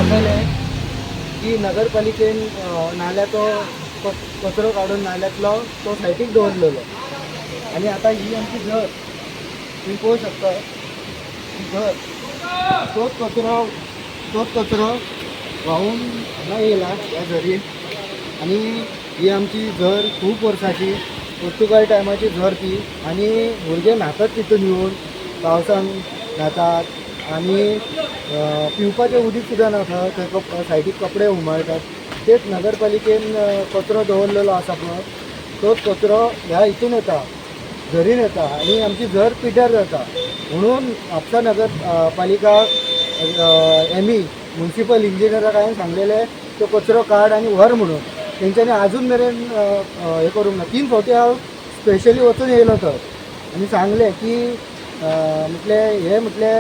दाखयलें की नगरपालिकेन नाल्याचो कचरो काडून नाल्यांतलो तो सायटीक दवरलेलो. आनी आतां ही आमची झर तुम्ही पळोवंक शकता, ही झर तोच कचरो व्हांवून हांगा येयला ह्या झरीन. आनी ही आमची झर खूब वर्सांची, पोर्तुगाल टायमाची झर ती. आनी भुरगे न्हातात तितून येवन, पावसान न्हातात आनी पिवपाचें उदीक सुद्दां ना थंय. थंय सायडीक कपडे उमाळटात. तेच नगरपालिकेन कचरो दवरलेलो आसा पळय, तोच कचरो ह्या हितून येता, झरीन येता आनी आमची झर पिड्ड्यार जाता. म्हणून म्हापसा नगर पालिका एमई म्युनिसिपल इंजिनियराक हांवें सांगलेलें, तो कचरो काड आनी व्हर म्हणून. तेंच्यांनी आजून मेरेन हें करूंक ना. 3 फावटी हांव स्पेशली वचून येयलो थंय आनी सांगलें की म्हटलें हें म्हटलें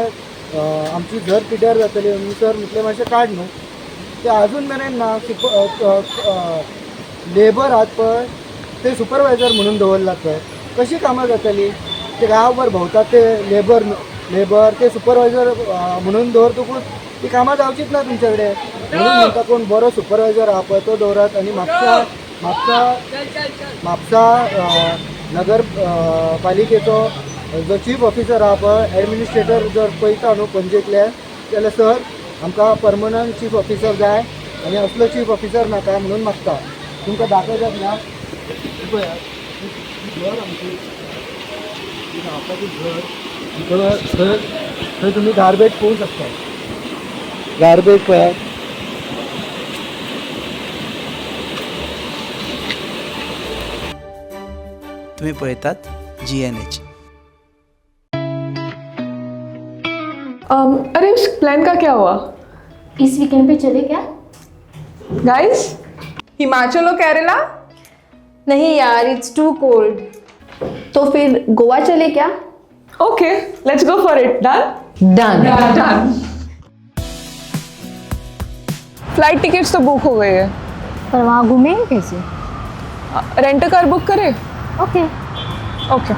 आमची झर पिड्ड्यार जातली म्हणून सर म्हटलें मातशें काड न्हू. ते आजून मेरेन ना. लेबर आहात पळय, ते सुपरवायझर म्हणून दवरलात थंय. कशी कामां जातली? ते गांवभर भोंवतात ते लेबर. लेबर ते सुपरवायझर म्हणून दवरतकूच ती कामां जावचीच ना तुमचे कडेन. म्हणून म्हणटा, कोण बरो सुपरवायझर आहा पळय तो दवरात. आनी म्हापसा नगर पालिकेचो जो चीफ ऑफिसर आहा पळय, एडमिनिस्ट्रेटर जर पळयता न्हू पणजेंतले जाल्यार सर, आमकां परमनंट चीफ ऑफिसर जाय आनी असलो चीफ ऑफिसर नाका म्हणून मागता. तुमकां दाखयतात ना, ही पळयात, ही झर आमची, ही न्हांवपाची झर. थंय थंय थंय तुमी गार्बेज पळोवंक शकता. गार्बेज पळयात. तुम्ही पळयतात जीएनएच. अरे, उस प्लान का क्या हुआ? इस वीकेंड पे चले क्या? गाइस, हिमाचल और केरला? नहीं यार, it's too cold. तो फिर गोवा चले क्या? Okay, let's go for it. Done. Done. Done. Flight tickets तो बुक हो गई है. पर वहाँ घूमेंगे कैसे? रेंट कार बुक करे? ओके. ओके.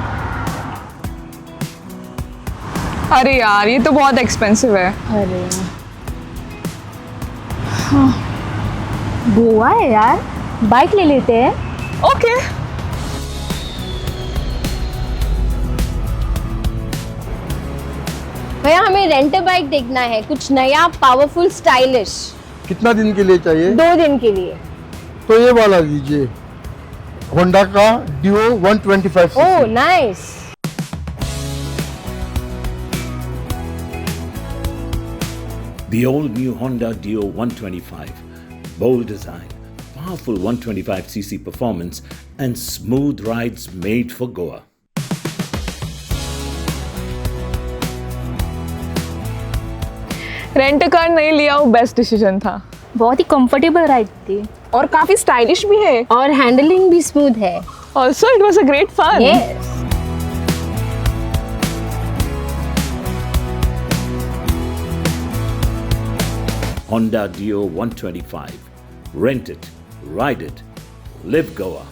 अरे यार, ये तो बहुत एक्सपेंसिव है. अरे, हाँ, गोवा है यार, बाइक ले लेते हैं. ओके. भैया, हमें रेंट बाइक देखना है, कुछ नया, पावरफुल, स्टाइलिश. कितना दिन के लिए चाहिए? 2 दिन के लिए. तो ये वाला लीजिए, होंडा का डिओ 125. ओह, nice. The all new Honda Dio 125. Bold design, powerful 125cc performance, and smooth rides made for Goa. Rent car नहीं लिया, वो बेस्ट डिसीजन था. बहुत ही कंफर्टेबल राइड थी. और काफी स्टाइलिश भी है. और हैंडलिंग भी स्मूथ है. Also, it was a great fun. Yes. Honda Dio 125. Rent it, ride it, live Goa.